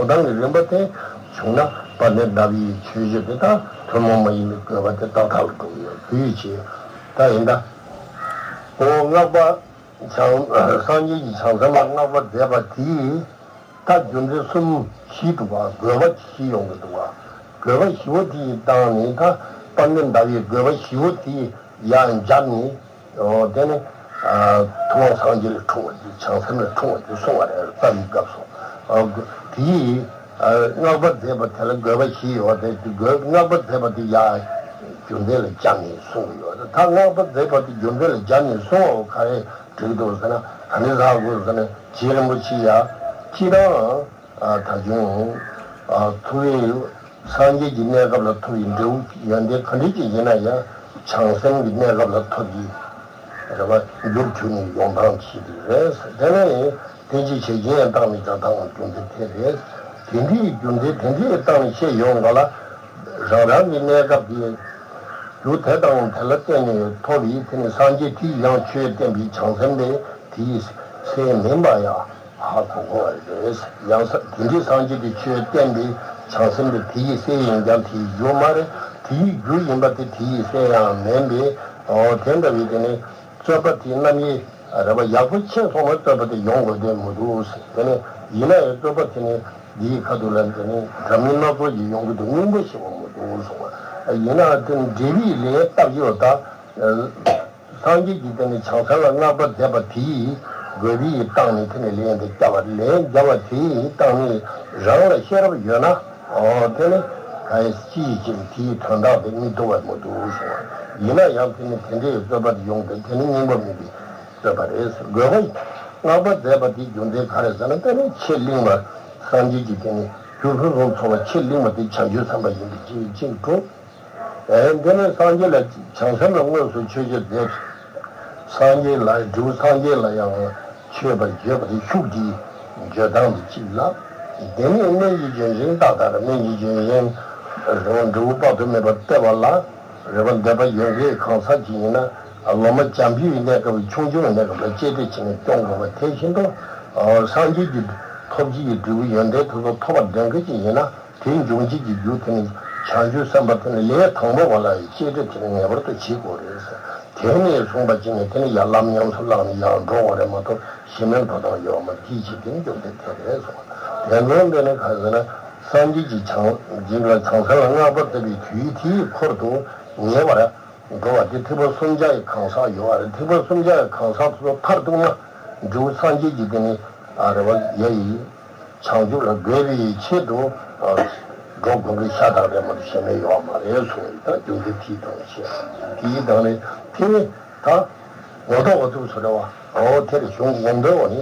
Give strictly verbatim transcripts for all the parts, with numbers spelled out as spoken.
འགྲོ་སྟངས་ཀྱི་རིམ་པ་དེ་བྱུང་ན། དཔལ་ལྡན་ཟླ་བའི་ཆོས་བཞི་དེ་དག་ཐུན་མོང་མ་ཡིན་པའི་བཀོད་པ་དེ་ཏག་ཏག་ལ་འགྲོ་གི་ཡོད་དུས་ཀྱི། ད་ཡིན་ད། འོ་སྔགས་པ་བྱང་། སངས་རྒྱས་ཀྱིས་བྱང་སེམས་ལ་བསྔགས་པ་མཛད་པ་དེས། ད་རྒྱུ་མཚན་གསུམ་བཞི་འདུག་བ། དགོས་པ་བཞི་ཡོང་གི་འདུག་བ། དགོས་པ་བཞི་པོ་དེ་ཡི་སྟེང་ནས་ད་དཔལ་ལྡན་ཟླ་བའི་དགོས་པ་བཞི་པོ་དེ་ཡང་སྦྱར་ནས། འོ་དེ་ནི། ཨ། ཐུབ་དབང་སངས་རྒྱས་ལ་འཁྲུངས་པ་དེ། བྱང་སེམས་ལ་འཁྲུངས་པ་དེ་གསུངས་པ་རེད། རྩ་བའི་སྐབས་སུ། ཨ། དེ་ཡིས། ཨ། བསྔགས་པ་མཛད་པ་དེ་ལ་དགོས་པ་བཞི་ཡོད་པ་དེ། དགོས། བསྔགས་པ་མཛད་པ་དེ་ཡང་རྒྱུ་མཚན་ལ་སྦྱར་ནས་གསུངས་ཡོད། ད་བསྔགས་པ་མཛད་པ་དེ་རྒྱུ་མཚན་ལ་སྦྱར་ནས་གསུངས་པ་ག་རེ་འགྲིག་འདུག་ཟེར་ན། ག་འདྲ་ཟེར་དགོས་ཟེར་ན། རྗེ་རིན་པོ་ཆེ་ཡང་སྤྱིར་བཏང་། ཨ། ད་གཞུང་། ཨ། ཐུབ་པའི། སངས་རྒྱས་ཀྱི་གནས་སྐབས་ལ་ཐོབ་པའི་འབྲས་བུ་ཡོན་ཏན་ག་འདྲ་ཅིག་ཡིན་ན་ཡང་། བྱང་སེམས་ཀྱི་གནས་སྐབས་ལ་ཐོབ་པའི། རེད་བ། རྒྱུར་གྱུར་ནས་ཡོང་སྟངས་ཤིག་རེད། དེ་ནས་དེ་ཅིག་བྱེད་ཀྱིན་ཡང་བཏང་ནས་ཀྱང་བཏང་བ་རྒྱུ་མཚན་དེ་རེད། དེ་འདྲའི་རྒྱུ་མཚན་དེ་འདྲའི་བཏང་ནས་བཤད་ཡོང་ག་ལ། རང་རང་གི་གནས་སྐབས་ཀྱི་རྒྱུ་དེ་དང་དེ་ལ་བརྟེན་ནས་ཐོབ་པའི། དེ་ནི་སངས་རྒྱས་དེས་ཡང་ཆོས་བསྟན་པའི་བྱང་སེམས་དེ་དེའི་སེལ་མིན་པ་ཡང་ཧ་གོ་དགོས་པ་རེད། ཡང་ས། དེ་འདྲའི་སངས་རྒྱས་ཀྱི་ཆོས་བསྟན་པའི་བྱང་སེམས་དེ་དེའི་སེལ་ཡིན་ཀྱང་དེའི་རྒྱུ་མ་རེད། དེའི་རྒྱུ་ཡིན་པ་དེ་དེའི་སེལ་ཡང་མིན་པས། འོ་དེ་འདྲ་བའི་དེ་ནི་རྩོད་པ་དེའི་རྣམ་དབྱེ། རེད་བ། ཡག་པོ་ཕྱེ་སོང་ན་རྩོད་པ་དེ་ཡོང་དགོས་དོན་མི་འདུག་ཟེར། དེ་ནི་ཡིན་ན་ཡང་རྩོད་པ་དེ་ནི་འདིའི་ཁ་ཐུག་ལ་དེ་ནི་འདྲ་མིན་སྣ་ཚོགས་ཀྱིས་ཡོང་གི་འདུག་སྙིང་པོ་ཞེ་པོ་མི་འདུག་གསུངས་པ། ཡིན་ནའང་དེ་ནི་འབྲས་བུའི་ལན་བཏབ་ཡོད་ད། སངས་རྒྱས་ཀྱིས་དེ་ནི་བྱང་སེམས་ལ་བསྔགས་པ་མཛད་པ་དེའི་དགོས་པའི་སྟེང་ནས་དེ་ནི་ལན་དེ་བརྒྱབ་པ། ལན་བརྒྱབ་པ་དེའི་སྟེང་ནས་རང་ལ་ཤེས་རབ་ཡོད་ན། འོ་དེ་ནི་གང་ཡིན་ཅི་ཡིན་ཅི་ལ་དེའི་དོན་དག་དེ་མི་སྡུག་པ་མི་འདུག་གསུངས་པ། ཡིན་ན་ཡང་དེ་ནི་དེ་འདྲའི་རྩོད་པ་དེ་ཡོང་དུས་དེ་ནི་སྙིང་པོ་མིན་པའི་རྩོད་པ་རེད། དགོས་པ། བསྔགས་པ་མཛད་པ་དེའི་རྒྱུ་མཚན་ག་རེ་ཟེར་ན། དེ་ནི་ཕྱིར་གླིང་པ་སངས་རྒྱས་ཀྱི་དེ་ནི་རྒྱུ་ཕུན་སུམ་ཚོགས་པ་ཕྱིར་གླིང་པ་དེ་བྱང་ཆུབ་སེམས་དཔའ་ཡིན་པའི་ཕྱིར་ཅིག་འགྲོ། ཨེ། འདི་ནི་སངས་རྒྱས་ལ་བྱང་སེམས་ལ་དངོས་སུ་མཆོད་བརྗོད་མཛད། སངས་རྒྱས་ལ་འབྲས་བུ་སངས་རྒྱས་ལ་ཡང་མཆོད་པར་བརྗོད་པ་དེ་ཤུགས་ཀྱིས་བརྗོད་སྟངས་དེ་གཅིག་ལ། དེ་ནས་སྨན་གྱི་ལྗོན་ཤིང་ལྟར་ལྟར། སྨན་གྱི་ལྗོན་ཤིང་རེད་བ། འབྲས་བུ་དཔག་ཏུ་མེད་པ་སྟེར་བ་ལ། རེད་བ། འདོད་པ་ཡོད་མཁན་གང་ཟག་ཅིག་ཡིན་ན། ལོ་མ་བྱམས་པའི་གནས་སྐབས། ཆུང་ཆུང་གི་གནས་སྐབས་ལ་གཅེས་སྤྲས་བྱས་ནས་སྐྱོང་དགོས་པ་དེ་བཞིན་དུ། སངས་རྒྱས་ཀྱི་ཐོབ་བྱའི་འབྲས་བུ་ཡོན་ཏན་དེ་ཚོ་ཐོབ་པར་འདོད་མཁན་ཅིག་ཡིན་ན། དེ་འབྱུང་བྱེད་ཀྱི་རྒྱུ་དེ་ནི་བྱང་ཆུབ་སེམས་དཔའ་དེ་ནི་ལས་དང་པོ་བ་ལ་གཅེས་སྤྲས་དེ་ནི་ངེས་པར་དུ་བྱེད་དགོས་རེད་ཟེར། དེ་ནས་བཟུང་བ་ཅིག་ནས་དེ་ནི་ཡར་ལམ་ཉམས་སུ་བླངས་ནས་ཡར་འགྲོ་དགོས་རེད་མ་གཏོགས། གཞི་མེད་འགྲོ་སྟངས་ཡོད་མ་རེད། དེའི་ཕྱིར་དེ་ནི་རྒྱུ་མཚན་དེ་རེད་གསུངས། དེ་ནས་འདི་ནི་ག་རེ་ཟེར་ན། སངས་རྒྱས་ཀྱིས་བྱང་། རྗེ་ལ་བྱང་སེམས་ལ་བསྔགས་པ་མཛད་པའི་དུས་དེའི་འཁོར་དུ་ཉེ་བར་འགྲོ་བ་དེ་ཐེག་པ་སུམ་བརྒྱ་ཡི་གང་ཟག་ཡོད་པ་རེད། ཐེག་པ་སུམ་བརྒྱ་ཡི་གང་ཟག་དེ་ཚོ་མཐར་གཏུགས་ན། འབྲས་བུ་སངས་རྒྱས་ཀྱི་དེ་ནི། ཨ། རེད་བ། ཡ་ཡི། བྱང་ཆུབ་ལ་འགོད་པའི་ཆེད་དུ། ཨ། འགྲོ་དགོས་པའི་ཤ་སྟག་རེད་མ་གཏོགས་གཞན་མེད་ཡོད་མ་རེད་གསུངས། ད་རྒྱུ་མཚན་དེའི་ཐོག་ནས་བཤད། དེའི་སྟེང་ནས་དེ་ནི་ད་ངོ་ཐོག་འོ་ཐུག་སུ་རེད་བ། འོ་དེར་གཞུང་དགོངས་དོན་འོ་ནི།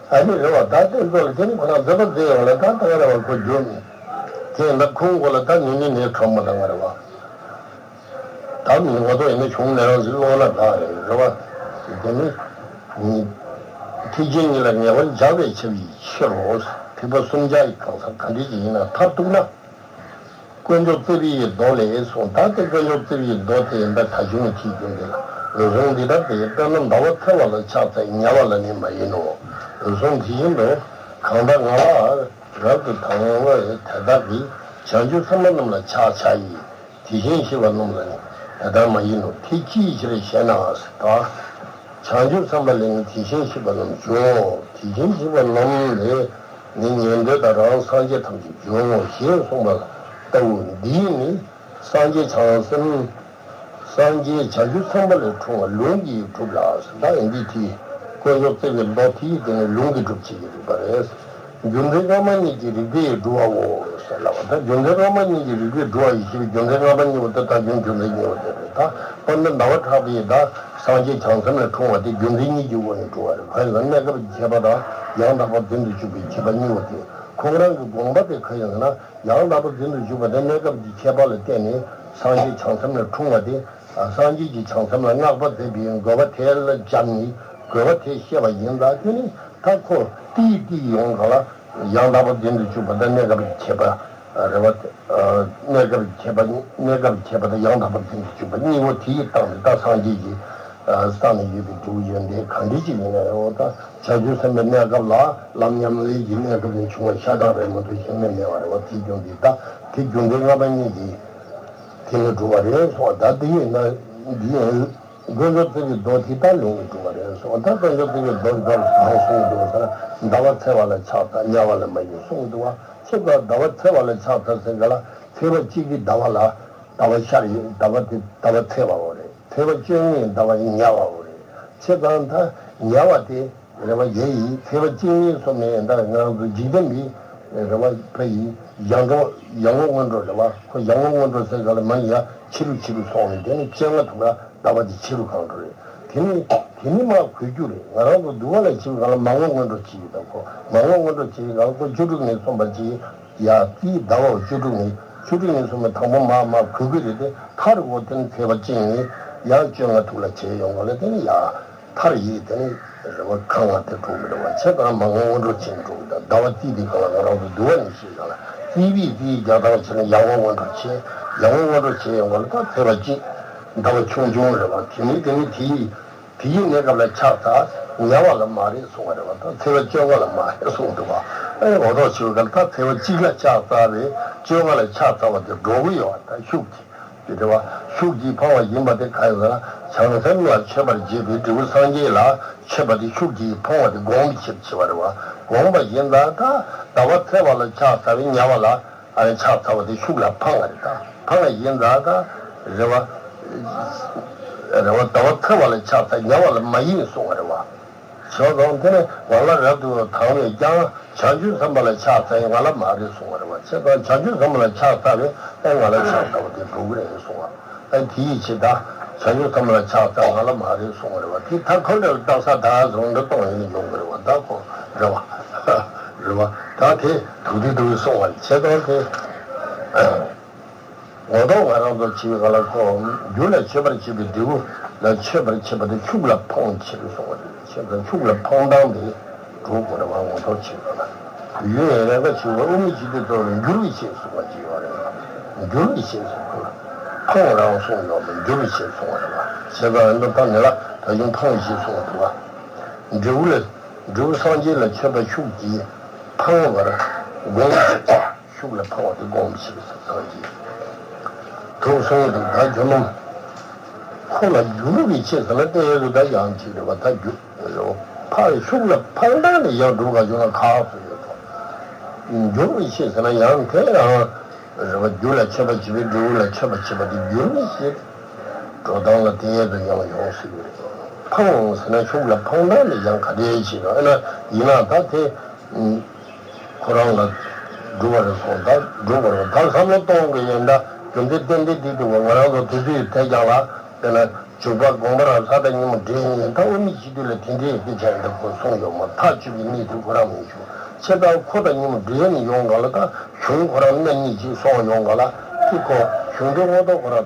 ཨ་ནི་རེད་བ། ད་དེ་ཚོ་ལ་དེ་ནི་ཁོ་རང་མཛད་པ་མཛད་ཡོང་ལ། ད་ད་ག་རེད་བ། ཁོ་རྒྱུ་མེད། དེ་ཡིན་ད་ཁོང་མགོ་ལ་ད་ནི་ནི་ནི་ཁྲོམ་མ་ད་ག་རེད་བ། ད་མི་ང་ཚོ་ཡིན་ན་གཞུང་ནས་རང་ཟིག་ཀློག་ན་དགའ་རེད། རེད་བ། དེ་ནི་ཐེག་ཆེན་ཉིད་ལ་ངེས་པར་སྦྱངས་པས་ཁྱབ་པའི་ཕྱིར་རོ། ཐེག་པ་སུམ་བརྒྱ་ཡི་གང་ཟག་ག་འདྲ་ཅིག་ཡིན་ན་མཐར་གཏུགས་ན། དཀོན་མཆོག་བརྩེགས་པའི་མདོ་ལས་གསུངས། ད་དེ་དཀོན་མཆོག་བརྩེགས་པའི་མདོ་དེ་ཡིན་ད་ད་གཞུང་གི་རྒྱུ་འདི་ལ། འོད་སྲུང་འདི་ལྟར་ཏེ། དཔེར་ན་ཟླ་བ་འཚེར་བ་ལ་ཕྱག་འཚལ་ཉལ་བ་ལ་ནི་མ་ཡིན་ནོ། འོད་སྲུང་དེ་བཞིན་དུ་གང་དག་ང་ལ་རབ་ཏུ་དང་བས་དེ་དག་གིས། བྱང་ཆུབ་སེམས་དཔའ་རྣམས་ལ་ཕྱག་བྱ་ཡི། དེ་བཞིན་གཤེགས་པ་རྣམས་ལ་ནི་དེ་ལྟར་མ་ཡིན་ནོ། དེ་ཅིའི་ཕྱིར་ཞེ་ན་ཟེར་ད། བྱང་ཆུབ་སེམས་དཔའ་ལས་ནི་དེ་བཞིན་གཤེགས་པ་རྣམས་བྱུང་ངོ་། དེ་བཞིན་གཤེགས་པ་རྣམས་ལས་ནི་ཉན་ཐོས་དང་རང་སངས་རྒྱས་ཐམས་ཅད་བྱུང་ངོ་ཞེས་གསུངས་པ་ལྟ་བུ། འདིས་ནི་སངས་རྒྱས་བྱང་སེམས། སངས་རྒྱས་བྱང་ཆུབ་སེམས་དཔའ་ལས་འཁྲུངས་པ་ལུང་གིས་གྲུབ་ལ་ཟེར། ད་ཡིན་འདི་དེ་དཀོན་མཆོག་བརྩེགས་པའི་མདོ་དེ་ཡིས་དེ་ནི་ལུང་གིས་གྲུབ་བྱེད་ཀྱི་རིགས་པ་རེད། རྒྱུ་མཚན་སྔ་མ་གཉིས་ཀྱིས་རིགས་པས་སྒྲུབ་པའོ་ཟེར་ལབ་པ། ད་རྒྱུ་མཚན་སྔ་མ་གཉིས་ཀྱིས་རིགས་པས་སྒྲུབ་པ་ཡིན་ཞེས་པའི་རྒྱུ་མཚན་སྔ་མ་གཉིས་པོ་དེ་ད་རྒྱུ་མཚན་གཉིས་པོ་དེ་རེད། ད་དཔེར་ན་ཟླ་བ་གྲགས་པས་ད་སངས་རྒྱས་བྱང་སེམས་ལས་འཁྲུངས་པ་དེ་རྒྱུ་མཚན་གཉིས་ཀྱི་སྒོ་ནས་སྒྲུབ་པ་རེད། གང་ཡིན་ན་གནས་སྐབས་ཀྱི་ཁྱད་པར་དང་ཡང་དག་པར་འཛིན་དུ་བཅུག་པའི་ཁྱད་པར་གཉིས་པོ་དེ། ཁོང་རང་གི་དགོངས་པ་དེ་གང་ཡིན་ཟེར་ན། ཡང་དག་པར་འཛིན་དུ་བཅུག་པ་དེ་གནས་སྐབས་ཀྱི་ཁྱད་པར་ལ་བརྟེན་ནས་སངས་རྒྱས་བྱང་སེམས་ལས་འཁྲུངས་པ་དེ། སངས་རྒྱས་ཀྱིས་བྱང་སེམས་ལ་བསྔགས་པ་མཛད་པའི་དགོས་པ་དེ་ལ་སྦྱར་ནས་དགོས་པ་དེ་བཤད་པ་ཡིན་ད། དེ་ནི་ད་ཁོ་ཏིག་ཏིག་ཡོང་ག་ལ། ཡང་དག་པར་འཛིན་དུ་བཅུག་པ་དང་གནས་སྐབས་ཀྱི་ཁྱད་པར་རེད་བ། གནས་སྐབས་ཀྱི་ཁྱད་པར། གནས་སྐབས་ཀྱི་ཁྱད་པར་དང་ཡང་དག་པར་འཛིན་དུ་བཅུག་པ་གཉིས་པོ་དེའི་སྟེང་ནས་ད་སངས་རྒྱས་ཀྱིས། ས་ནས་ཡོད་པའི་འབྲས་བུ་ཡོན་ཏན་གང་འདྲ་ཅིག་ཡིན་ན་ཡང་། འོ་ད་བྱང་ཆུབ་སེམས་དཔའི་གནས་སྐབས་ལ་ལམ་ཉམས་ལེན་གྱི་གནས་སྐབས་ནས་བྱུང་བ་ཤ་སྟག་རེད་མ་གཏོགས་གཞན་མེད་མེད་པ་རེད་བ། དེ་རྒྱུ་འདི་ད་དེ་རྒྱུ་འབྲས་ལྔ་པ་གཉིས་ཀྱིས་དེ་ནི་གྲུབ་པ་རེད་གསུངས་པ། ད་དེ་ཡིན་ན་འདི་ཡིན། དཀོན་མཆོག་སྤྱི་བོའི་མདོ་དེ་ལྟར་ལུང་གིས་གྲུབ་པ་རེད་གསུངས། ད་དཀོན་མཆོག་སྤྱི་བོའི་མདོ་མདོར་གང་གསུངས་འདུག་ཟེར་ན། ཟླ་བ་ཚེས་པ་ལ་ཕྱག་འཚལ། ཉ་བ་ལ་མ་ཡིན་གསུངས་འདུག་བ། ཁྱེད་ཀྱིས་ཟླ་བ་ཚེས་པ་ལ་ཕྱག་འཚལ་ཟེར་ག་ལ། ཚེས་པ་གཅིག་གི་ཟླ་བ་ལ་ཟླ་བ་ཤར་ཡོད། ཟླ་བ་དེ་ཟླ་བ་ཚེས་པ་འོ་རེད། ཚེས་པ་བཅོ་ལྔའི་ཟླ་བ་ཉ་བ་འོ་རེད། ཁྱེད་ཀྱིས་ད་ཉ་བ་དེ། རེད་བ། ཡེ་ཡིན། ཚེས་པ་གཅིག་གཉིས་སོགས་མེད། ད་ང་རང་ཚོ་འཇིག་རྟེན་པའི་རེད་བ། ཕ་ཡི་ཡར་འགྲོ་ཡར་ངོ་སྔོན་འགྲོ་རེད་བ། ཁོ་ཡར་ངོ་སྔོན་འགྲོ་ཟེར་ག་ལ་མ་ཡ་ཕྱི་རུ་ཕྱི་རུ་སོང་ནས། དེ་ནས་བཅོ་ལྔ་ཐུག་ལ་ཟླ་བ་དེ་ཕྱི་རུ་གང་འགྲོ་རེད། དེ་ནི་དེ་ནི་མ་གོ་རྒྱུ་རེད། ང་རང་ཚོ་འདུལ་བ་ལ་ཕྱི་རུ་གང་ལ་མར་ངོ་སྔོན་འགྲོ་བྱེད་ཀྱི་ད། ཁོ་མར་ངོ་སྔོན་འགྲོ་བྱེད་ཀྱི་གང་ལ་ཁོ་བཅུ་དྲུག་ནས་སོང་བ་ཅིག་ཡ་དེའི་ཟླ་བ་བཅུ་དྲུག་ནས་བཅུ་དྲུག་ནས་སོང་བའི་དང་པོ་མ་མ་གོ་གི་རེད་དེ། མཐར་འོ་དེ་ནི་ཚེས་པ་གཅིག་ནས་ཡར་བཅོ་ལྔ་ཐུག་ལ་བྱས་ཡོང་ག་ལ། དེ་ནི་ཡ། མཐར་ཡིག་དེ་ནི་རེ་བ་གང་ལ་དེ་འགྲོ་གི་རེད་བ། ཆེ་དང་མ་ངོ་སྔོན་འགྲོ་ཕྱིན་འགྲོ་གི། ད་ཟླ་བ་རྩིས་དེ་གང་ལ་ང་རང་ཚོ་འདུལ་བ་ནས་ཤེས་གང་ལ། རྩིས་པའི་རྩིས་རྒྱག་སྟངས་བྱས་ན་ཡར་ངོ་སྔོན་འགྲོ་བྱས། ཡར་ངོ་སྔོན་འགྲོ་བྱས་ཡོང་ག་ལ། ད་ཚེས་པ་གཅིག་ཟླ་བ་ཆུང་ཆུང་རེད་བ། དེ་ནི་དེ་ནི་དེ་ཡི་དེ་ཡི་གནས་སྐབས་ལ་ཕྱག་འཚལ། ཉ་བ་ལ་མ་རེད་གསུང་བ་རེད་བ། ད་ཚེས་པ་བཅོ་ལྔ་ལ་མ་རེད་གསུང་འདུག་བ། ཨེ་འོ་ཐོག་ཆེ་བའི་སྐབས་ད་ཚེས་པ་གཅིག་ལ་ཕྱག་འཚལ་བས་བཅོ་ལྔ་ལ་ཕྱག་འཚལ་བ་དེ་འགྲོ་གི་ཡོད་བ། ད་ཤུགས་ཀྱིས། དེ་རེད་བ། ཤུགས་ཀྱིས་འཕངས་པ་ཡིན་པ་དེ་ག་ཡིན་ཟེར་ན། བྱང་སེམས་ལ་མཆོད་པར་བྱེད་པའི་འབྲས་བུ་སངས་རྒྱས་ལ་མཆོད་པ་དེ་ཤུགས་ཀྱིས་འཕངས་པ་དེ་སྒོམ་བྱེད་བྱེད་པ་རེད་བ། སྒོམ་པ་ཡིན་ཙང་ད་ཟླ་བ་ཚེས་པ་ལ་ཕྱག་འཚལ་བའི་ཉ་བ་ལ་ཨ་ནི་ཕྱག་འཚལ་བ་དེ་ཤུགས་ལ་འཕངས་པ་རེད། ད་འཕངས་པ་ཡིན་ཙང་ད་རེད་བ། རེད་བ། ཟླ་བ་ཚེས་པ་ལ་ཕྱག་འཚལ། ཉ་བ་ལ་མ་ཡིན་གསུང་བ་རེད་བ། བྱས་ཙང་དེ་ནི་ཝ་ལ་རབ་ཏུ་དང་བས་ཀྱང་། བྱང་ཆུབ་སེམས་དཔའ་ལ་ཕྱག་འཚལ་ཡང་ང་ལ་མ་རེད་གསུང་བ་རེད་བ། བྱས་ཙང་བྱང་ཆུབ་སེམས་དཔའ་ལ་ཕྱག་འཚལ་བས་ཨེ་ང་ལ་ཕྱག་འཚལ་བ་དེ་འགྲོ་གི་རེད་གསུང་བ། ཨེ་དེ་ཡི་ཕྱིར་ད་བྱང་ཆུབ་སེམས་དཔའ་ལ་ཕྱག་འཚལ་ང་ལ་མ་རེད་གསུང་བ་རེད་བ། དེ་ད་ཁོ་འདྲ་བའི་རྟགས་ད་གཟོ་འདྲ་གཏོང་ཡིན་ནི་ཡོང་གི་རེད་བ། ད་ཁོ་རེད་བ། རེད་བ། ད་དེ་དུག་དེ་དུག་གསུང་བ་རེད། བྱས་ཙང་དེ། ངོ་ཐོག་ང་རང་ཚོ་བྱེད་པའི་སྒང་ལ་ཁོ་རྒྱུ་ལ་མཆོད་པར་བྱེད་པའི་འབྲས་བུ་ལ་མཆོད་པར་བྱེད་པ་དེ་ཤུགས་ལ་འཕངས་ཕྱིར་གསུངས་པ་རེད། བྱས་ཙང་ཤུགས་ལ་འཕངས་སྟངས་དེ་འགྲོ་དགོས་རེད་བ། ངོ་ཐོག་བྱེད་པ་ལ་ཡུལ་ཡང་རེ་འགའ་བྱེད་པ་དབུ་མའི་སྤྱི་དོན་རྟོགས་ལ་འགྱུར་བའི་ཕྱིར་གསུངས་པ་ཅིག་ཡོད་རེད། འགྱུར་བའི་ཕྱིར་གསུངས་པ་ལ་འཕངས་རང་གསུངས་ཡོད་པ་འགྱུར་བའི་ཕྱིར་གསུངས་པ་རེད་བ། བྱས་ཙང་ཨ་ནི་ད་ནི་ལ་ད་གཞུང་འཕངས་ཕྱིར་གསུངས་པ་རེད་བ། འབྲས་བུ་ལ་འབྲས་བུ་སངས་རྒྱས་ལ་མཆོད་པ་ཤུགས་ཀྱིས་འཕངས་པར་དགོངས། ཤུགས་ལ་འཕངས་པ་དེ་སྒོམ་ཞིག་སངས་རྒྱས། དུག་གསུམ་དུ་ད་རྒྱུ་ནོམ། ཁོ་ལ་རྒྱུ་ནོམ་གྱི་ཆེད་ཟེར་ན་ཏན་ཏན་དུ་ད་ཡང་གཅིག་རེད་བ། ད་རྒྱུ་རེད་བ། ཕར་ཤུགས་ལ་འཕངས་སྟངས་ནས་ཡང་འགྲུབ་ག་བྱུང་ན་ཁག་སུ་ཡོད་དོ། རྒྱུ་ནོམ་གྱི་ཆེད་ཟེར་ན་ཡང་དེ་ཡང་རེད་བ། རྒྱུ་ལ་མཆོད་པ་བྱེད་པའི་འབྲས་བུ་ལ་མཆོད་པ་བྱེད་པ་དེ་རྒྱུ་ནོམ་གྱི་ཆེད། འགྲོ་སྟངས་ལ་ཏན་ཏན་དུ་ཡང་ཡོང་སྲིད་ཀྱི་རེད། འཕངས་ཟེར་ན་ཤུགས་ལ་འཕངས་སྟངས་ནས་ཡང་ག་འདྲའི་ཆེད་དོ། ཨ་ན་ཡིན་ན་ད་དེ། ཁོ་རང་ལ་འགྲུབ་པ་རེད་སོང་། ད་འགྲུབ་པ་རེད། ད་བསམ་བློ་གཏོང་གི་ཡིན། ད་རྒྱུ་མཚན་ཏན་ཏན་འདི་འདུག་བ། ང་རང་ཚོ་དུས་ཚོད་ཐད་ཀྱང་ལ་དཔེར་ན་འཇུག་པ་དགོངས་པ་རང་ས་དང་ཉིན་མོ་འདྲེས་ཡིན། ད་དབུ་མའི་སྤྱི་དོན་ལ་དེ་འདྲའི་སྐད་ཆ་འདི་ཁོ་གསུངས་ཡོད་མ། ཐག་ཆོད་པའི་གནས་ཚུལ་ཁོ་རང་མི་འཇུག་ཆེ། ད་ཁོ་དང་ཉིན་མོ་འདྲེས་ནས་ཡོང་ག་ལ། ད་གཞུང་ཁོ་རང་སྣེ་གཉིས་ཅིག་སོང་ཡོང་ག་ལ། དེ་ཁོ་གཞུང་དེ་ངོ་ཐོག་ཁོ་རང་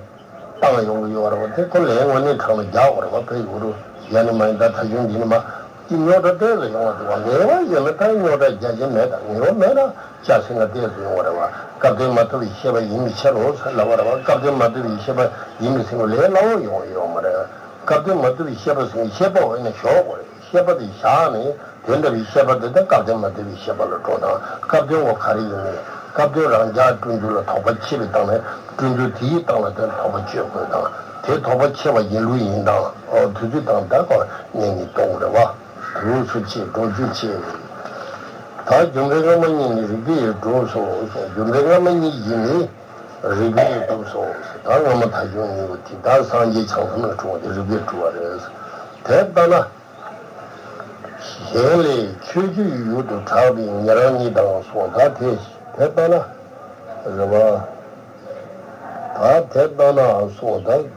བཏང་ཡོང་གི་ཡོད་རེད་བ། དེ་ཁོ་ལན་དངོས་གནས་དྲང་ལ་རྒྱག་དགོས་རེད་བ། ཕའི་འུ་རུ་ཡ་ནི་མ་ཡིན། ད་ད་གཞུང་འདི་ནི་མ། དེ་རྙོག་དྲ་ཏོག་ཙམ་ཡོང་བ་འདུག་བ། ངེས་པ་ཡོད་ན་ད་རྙོག་དྲ་རྒྱ་ཆེན་མེད། ད་ངེས་པ་མེད་ན་སྐྱ་སེང་ང་ཏོག་ཙམ་ཡོང་བ་རེད་བ། སྐབས་དོན་མ་ཐོབ་པའི་ཤེས་པ་ཡིན་པའི་ཕྱིར་རོ་ཟེར་ལབ་པ་རེད་བ། སྐབས་དོན་མ་ཐོབ་པའི་ཤེས་པ་ཡིན་པའི་ཚེ་ལས་སླ་བོ་ཡོང་ཡོད་མ་རེད། སྐབས་དོན་མ་ཐོབ་པའི་ཤེས་པ་ཟེར་ཤེས་པ་འོ་ན་ཞོག་གོ་རེད། ཤེས་པ་དེ་བཞག་ནས་དེ་འདྲ་བའི་ཤེས་པ་དེ་ད་སྐབས་དོན་མ་ཐོབ་པའི་ཤེས་པ་ལ་འགྲོ་དང་། སྐབས་དོན་འོ་ག་རེ་ཡིན་ནའི་སྐབས་དོན་རང་རྐྱ་སྤྲོས་འདུག་ལ་དོགས་པ་ཆད་པའི་སྟེང་ནས་སྤྲོས་འདུག་དེའི་སྟེང་ལ་དེ་དོགས་པ་གཅོད་དགོས་དང་། དེ་དོགས་པ་ཆད་པ་ཡིན་ལུགས་ཡིན་དང་། འོ་དུས་ཚོད་དང་ད་གོ་གཉེན་ཉེ་གཏོང་དགོས་རེད་བ། དུས་སུ་ཆེ་འགྲོ་རྒྱུ་ཆེ། ད་རྒྱུ་འབྲས་སྔ་མ་གཉིས་ནི་རིགས་པས་གྲུབ་སོ་གསུངས། རྒྱུ་འབྲས་སྔ་མ་གཉིས་ཡིན་ནི་རིགས་པས་གྲུབ་སོ། ད་སྔ་མ་ད་གཞུང་གཉིས་པོ་དེ་ད་སངས་རྒྱས་བྱང་སེམས་ལ་འཁྲུངས་པ་དེ་རིགས་པས་གྲུབ་པ་རེད། དེ་ལྟ་ན། གཞན་ལས་ཆོས་སྤྱོད་ཡུལ་དུ་གྲགས་པའི་ཉེ་རང་གཉིས་དང་གསུངས། ད་དེ་དེ་ལྟ་ན་རེད་བ། ད་དེ་ལྟ་ན་གསུངས། ད་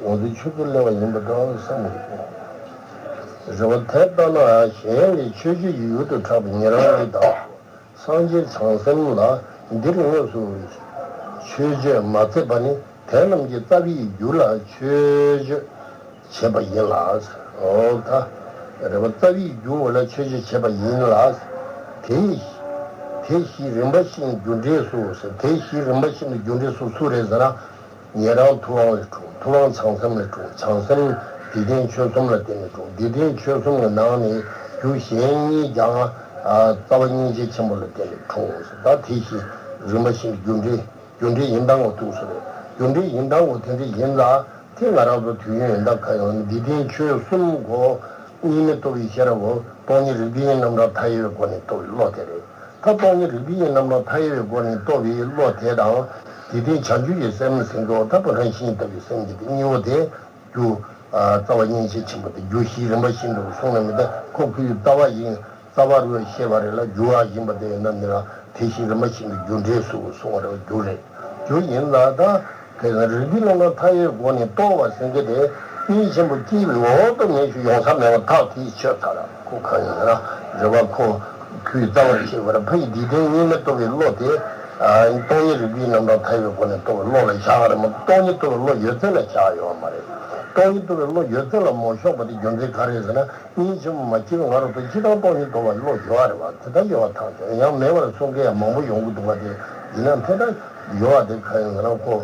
ང་ཚོའི་ཆོས་ཚུལ་གླེང་བ་ཡིན་པ་འདྲ་བ་བསམ་གྱི་འདུག་རེད་བ། དེ་ལྟ་ན་གཞན་ལས་ཆོས་སྤྱོད་ཡུལ་དུ་གྲགས་པའི་ཉེ་རང་གཉིས་དང་། སངས་རྒྱས་བྱང་སེམས་ལ་འདིར་དངོས་སུ་ཆོས་སྤྱོད་མ་མཛད་པ་ནི་དེ་རྣམས་ཀྱི་རྩ་བའི་རྒྱུ་ལ་ཆོས་སྤྱོད་བྱེད་པ་ཡིན་ལ། འོ་ད་རེད་བ། རྩ་བའི་རྒྱུ་འོ་ལ་ཆོས་སྤྱོད་བྱེད་པ་ཡིན་ལ། དེ་དེ་བཞི་རིམ་པ་བཞིན་རྒྱུ་འབྲས་སུ་ཟེར། དེ་བཞི་རིམ་པ་བཞིན་དུ་རྒྱུ་འབྲས་སུ་སུ་རེད་ཟེར་ན། ཉན་རང་ཐུབ་དབང་ལས་འཁྲུངས། ཐུབ་དབང་བྱང་སེམས་ལས་འཁྲུངས། བྱང་སེམས་ འཇིག་རྟེན་ཆོས་གསུམ་ལ་བརྟེན་ནས་འཁྲུངས། འཇིག་རྟེན་ཆོས་གསུམ་གྱི་ནང་ནས་རྒྱུ་གཞན་གཉིས་ཀྱང་ཨ་རྩ་བ་སྙིང་རྗེ་ཆེན་པོ་ལ་བརྟེན་ནས་འཁྲུངས་ཟེར། ད་དེ་བཞིན་རིམ་པ་བཞིན་རྒྱུ་འབྲས། རྒྱུ་འབྲས་ཡིན་དང་ངོ་ཐུག་སོ་རེད། རྒྱུ་འབྲས་ཡིན་དང་ངོ་དེ་འདྲ་ཡིན་ལ། དེ་ང་རང་ཚོ་དུས་ཡུན་ཡིན་དང་ག་ཡོང་ན་འཇིག་རྟེན་ཆོས་གསུམ་གོ། གཉིས་མེད་རྟོགས་པའི་ཤེས་རབ་བོ་སྟོང་ཉིད་རིག་པའི་དབྱིངས་རྣམ་གྲངས་མཐའ་ཡས་པའི་སྒོ་ནས་རྟོགས་པའི་བློ་དེ་རེད། ད་སྟོང་ཉིད་རིག་པའི་དབྱིངས་རྣམ་གྲངས་མཐའ་ཡས་པའི་སྒོ་ནས་རྟོགས་པའི་བློ་དེ་དང་། འཇིག་རྟེན་བྱང་ཆུབ་ཀྱི་སེམས་ཟེར་མཁན་བོ་ད་པུ་ར་ཤིང་ལྟ་བུའི་སེམས་ཀྱི་དེ་གཉིས་པོ་དེ། རྒྱུ། ཨ་རྩ་བ་སྙིང་རྗེ་ཆེན་པོ་དེ་རྒྱུ་བཞི་རིམ་པ་བཞིན་དུ་གསུངས་ནས་མི་འདུག་ཁོ་ཁོའི་རྩ་བ་ཡིན། རྩ་བ་རུ་ཤེས་པ་རེད་ལ་རྒྱུ་བ་ཡིན་པ་དེ་ཡིན་ན་ནི་ར་དེ་བཞིན་རིམ་པ་བཞིན་དུ་རྒྱུ་འབྲས་སུ་གསུངས་པ་རེད། རྒྱུ་རེད། རྒྱུ་ཡིན་ལ་ད། དེ་ཡང་རིག་པའི་རྣམ་གྲངས་མཐའ་ཡས་སྒོ་ནས་རྟོགས་པ་ཟེར་མཁན་དེ་གཉིད་ཆེན་པོ་སྐྱེས་པའི་འོག་ཏུ་མེད་ཞུ་ཡོང་ས་མེད་པ་ཐག་དེའི་ཆོད་ཚར། ཁོ་གང་ཡིན་ན་རེད་བ། ཁོ་ཁོའི་རྩ་བར་ཤེས་པར་ཕ་ཡི་འཇིག་རྟེན་གཉིས་མེད་རྟོགས་པའི་བློ་དེ། ཨ་སྟོང་ཉིད་རིག་པའི་རྣམ་གྲངས་མཐའ་ཡས་སྒོ་ནས་རྟོགས་པའི་བློ་ལ་བཞག་རེད་མ་གཏོགས་སྟོང་ཉིད་རྟོགས་པའི་བློ་ཡོད་ཚད་ལ་བཞག་ཡོད་མ་རེད། སྟོང་ཉིད་རྟོགས་པའི་བློ་ཡོད་ཚད་ལ་མ་ཞོག་པ་དེ་རྒྱུ་མཚན་ག་རེ་ཟེར་ན། གཉིད་ཆེན་པོ་མ་སྐྱེས་པའི་སྔ་རོལ་དུ་སྤྱིར་བཏང་སྟོང་ཉིད་རྟོགས་པའི་བློ་ཡོད་རེད་བ། དེ་ལྟར་ཡོད་པ་ཐག་ཆོད། ཡང་མེད་པར་གསུང་མཁན་ཡང་མང་པོ་ཡོང་གི་འདུག་པ་དེ་ཡིན་ན་དེ་ལྟར་ཡོད་པ་དེ་གང་ཡིན་ཟེར་ན་ཁོ་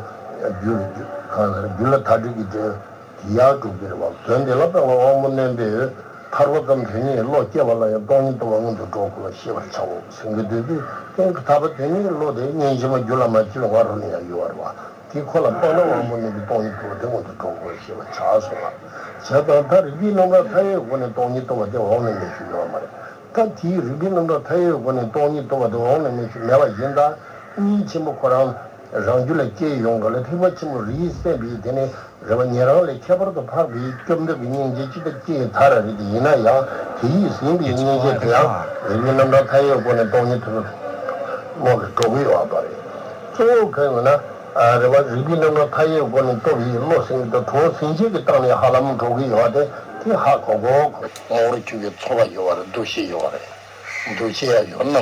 རྒྱུ་རྒྱུ་གང་ཟེར་རྒྱུ་ལ་ཐག་གཅོད་ཀྱི་དོན་དེ་ཡར་སྒྲུབ་ཀྱི་རེད་བ། དོན་དེ་ལ་དཔེ་བ་དབང་པོ་རྣོན་པོས་ཐར་པ་ཙམ་དོན་གཉིས་བློ་སྐྱེ་བ་ལ་ཡང་སྟོང་ཉིད་རྟོགས་པ་སྔོན་དུ་འགྲོ་དགོས་པ་ཤེས་པར་བྱའོ་ཟེར་གྱི་འདུག་དུས་ཀྱང་ཐར་པ་དོན་གཉིས་བློ་དེ་གཉིད་ཆེན་པོ་རྒྱུ་ལ་མ་སྐྱེས་པའི་སྔ་རོལ་ནས་ཡང་ཡོད་པ་རེད་བ། དེ་ཁོ་ལ་དཔག་ན་དབང་པོ་རྣོན་པོས་སྟོང་ཉིད་རྟོགས་པ་དེ་སྔོན་དུ་འགྲོ་དགོས་པ་ཤེས་པར་བྱ་གསུངས་པ། བྱས་ཙང་ད་རིག་པའི་རྣམ་གྲངས་མཐའ་ཡས་སྒོ་ནས་སྟོང་ཉིད་རྟོགས་པ་དེ་འོག་ནས་མེད་ཞུ་ཡོད་མ་རེད། ད་དེའི་རིག་པའི་རྣམ་གྲངས་མཐའ་ཡས་སྒོ་ནས་སྟོང་ཉིད་རྟོགས་པ་དེ་འོག་ནས་མེད་ཞུ་མེད་པ་ཡིན་ད། གཉིད་ཆེན་པོ་ཁོ་རང་རང་རྒྱུད་ལ་སྐྱེས་ཡོང་ག་ལ་ཐེག་པ་ཆེན་པོ་རིགས་སད་པའི་དེ་ནས་རེ་བ་ཉན་རང་ལས་ཁྱད་པར་དུ་འཕགས་པའི་སྐྱོབ་འདོད་ཀྱི་སྙིང་རྗེ་ཅི་ལྟར་སྐྱེས་ཚར་རེད། དེ་ཡིན་ན་ཡང་དེ་ཡིས་ཟིན་པའི་སྙིང་རྗེ་དེ་ཡང་རིག་པའི་རྣམ་གྲངས་མཐའ་ཡས་སྒོ་ནས་སྟོང་ཉིད་ཐོབ་པའི་བློ་ལ་འགྲོ་གི་ཡོད་པ་རེད། གཙོ་བོ་གང་ཡིན་ན། ཨ་རེ་བ་རིག་པའི་རྣམ་གྲངས་མཐའ་ཡས་སྒོ་ནས་རྟོགས་པའི་བློ་ཟིན་གྱི་འདུག་གྲོགས་ཟིན་བྱེད་ཀྱི་སྟེང་ནས་ཧ་ལམ་འགྲོ་གི་ཡོད་པ་དེ་དེ་ཧ་གོ་དགོས། ངོ་བོར་གྱུར་པའི་ཚོར་བ་ཡོད་པ་རེད། འདུ་ཤེས་ཡོད་པ་རེད། འདུ་ཤེས་ཡང་ཡོད་ན།